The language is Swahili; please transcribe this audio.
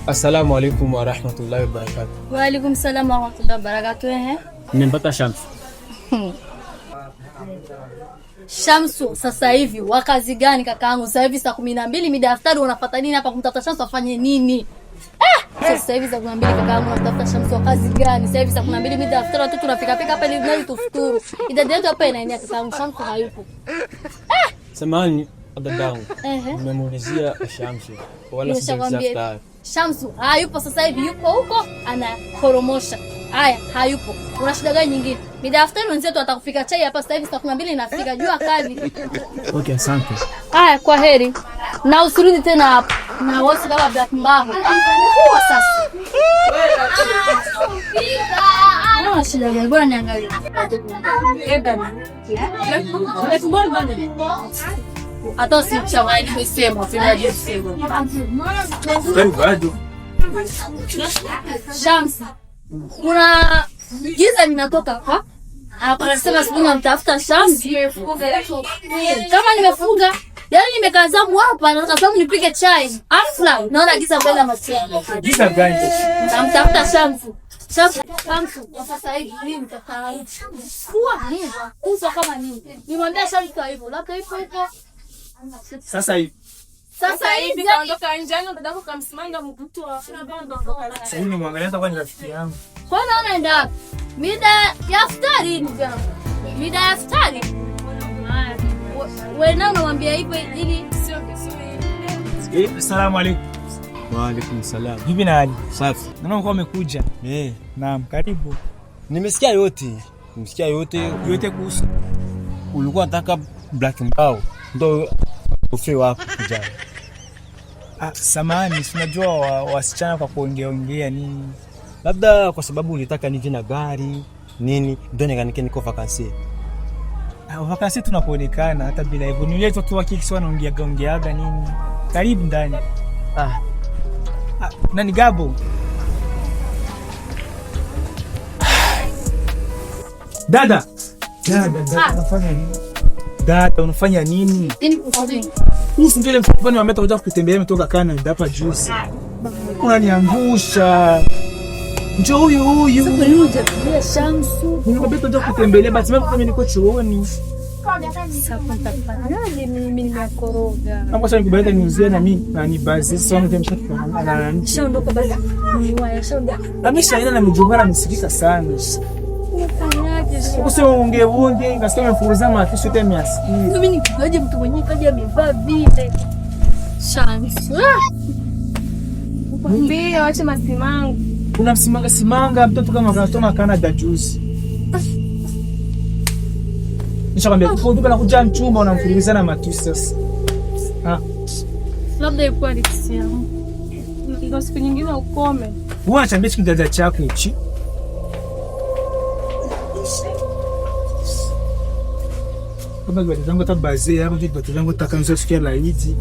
Assalamu alaikum wa rahmatullahi wa barakatuh. Wa alaikum salam wa rahmatullahi wa barakatuh. Ehe. Nimempata Shamsu. Shamsu sasa hivi wakazi gani kakaangu? Sasa hivi saa 12 mida iftari unafuata nini hapa kumtafuta Shamsu afanye nini? Sasa hivi saa 12 kakaangu unamtafuta Shamsu wa kazi gani? Sasa hivi saa 12 mida iftari watoto tunafika fika hapa ili nani tufuturu. Idadi yetu hapa inaenea kakaangu, Shamsu hayupo. Samahani dadangu. Ehe. Nimemuulizia Shamsu wala Nimeshakwambia. sijamtafuta. Shamsu hayupo sasa hivi, yuko huko anakoromosha. Haya, hayupo. Una shida gani nyingine? Mida iftari wenzetu watakufika chai hapa sasa hivi saa 12 inafika, jua kali. Okay, asante. Haya, kwa heri. Na usirudi tena hapa. Na wote kama Black Mbaho. Kuwa sasa. Ah, shida gani? Bora niangalie. Hata usichanganye nimesema, Bado. Shamsa. Kuna giza linatoka hapa. Anasema siku namtafuta Shamsi. Kama nimefunga, yaani nimekaa zangu hapa na zangu nipike chai. Afla naona giza mbele ya macho yangu. Giza gani? Namtafuta Shamsu. Shamsu, Shamsu, kwa sasa hivi mimi mtakaa kuwa nini? Uso kama nini? Nimwambia Shamsu hivyo, labda ipo huko. Sasa hivi. Sasa hivi Kaondoka nje, yani dadako kamsimanga mtu wa Sasa hivi nimwangalia hata kwa ni rafiki yangu. Kwa nini unaenda wapi? Mida ya iftari ndugu yangu. Mida ya iftari. Wewe nao unamwambia hivyo ili sio vizuri. Assalamu alaikum. Wa alaikum salam. Vipi na hali? Safi. Naona kwa umekuja. Eh, Naam, karibu. nimesikia yote. Nimesikia yote. Yote kuhusu Ulikuwa unataka Black Mbao ndo ufe wako kijana. Ah, samahani, si unajua wasichana kwa kuongea ongea nini? Labda kwa sababu ulitaka nije na gari nini ndo nikanike niko vacances. Ah, wakati tunapoonekana hata bila hivyo. Ni yule tu wa kike wanaongea ongeaga nini? Karibu ndani. Ah, Ah, nani Gabo? Dada. Dada, dada, unafanya nini? Dada, unafanya nini? Huyu si ndio mfano wa kuja kutembelea kutoka Canada hapa juzi. Unaniangusha. Njoo huyu huyu. Shamsu. Nimekwambia tunakuja kutembelea basi mimi niko chuoni. Mimi nimekoroga. Hapo sasa nikubali niuzie na mimi na ni basi sasa mtu ameshafika na Shaondoka basi. Shaondoka. Ameshaenda na mjomba ananisikika sana. Unafanyaje? Kusema unge unge ngasema mfuruza maafisi yote ameasikia. Mimi nikijuaje mtu mwenyewe kaja amevaa vile? Shamsu. Ndio, acha masimango. Kuna msimanga simanga mtoto kama kanatoma Canada juzi. Nishakwambia kwa duka la kuja mchumba unamfuruza na matusi sasa. Ah, Labda ilikuwa riksi yangu. Ndio siku nyingine ukome. wewe unachambia chiki chako hichi. Kama viatu zangu hata bazee hapa viatu zangu takanzo sikia laidi.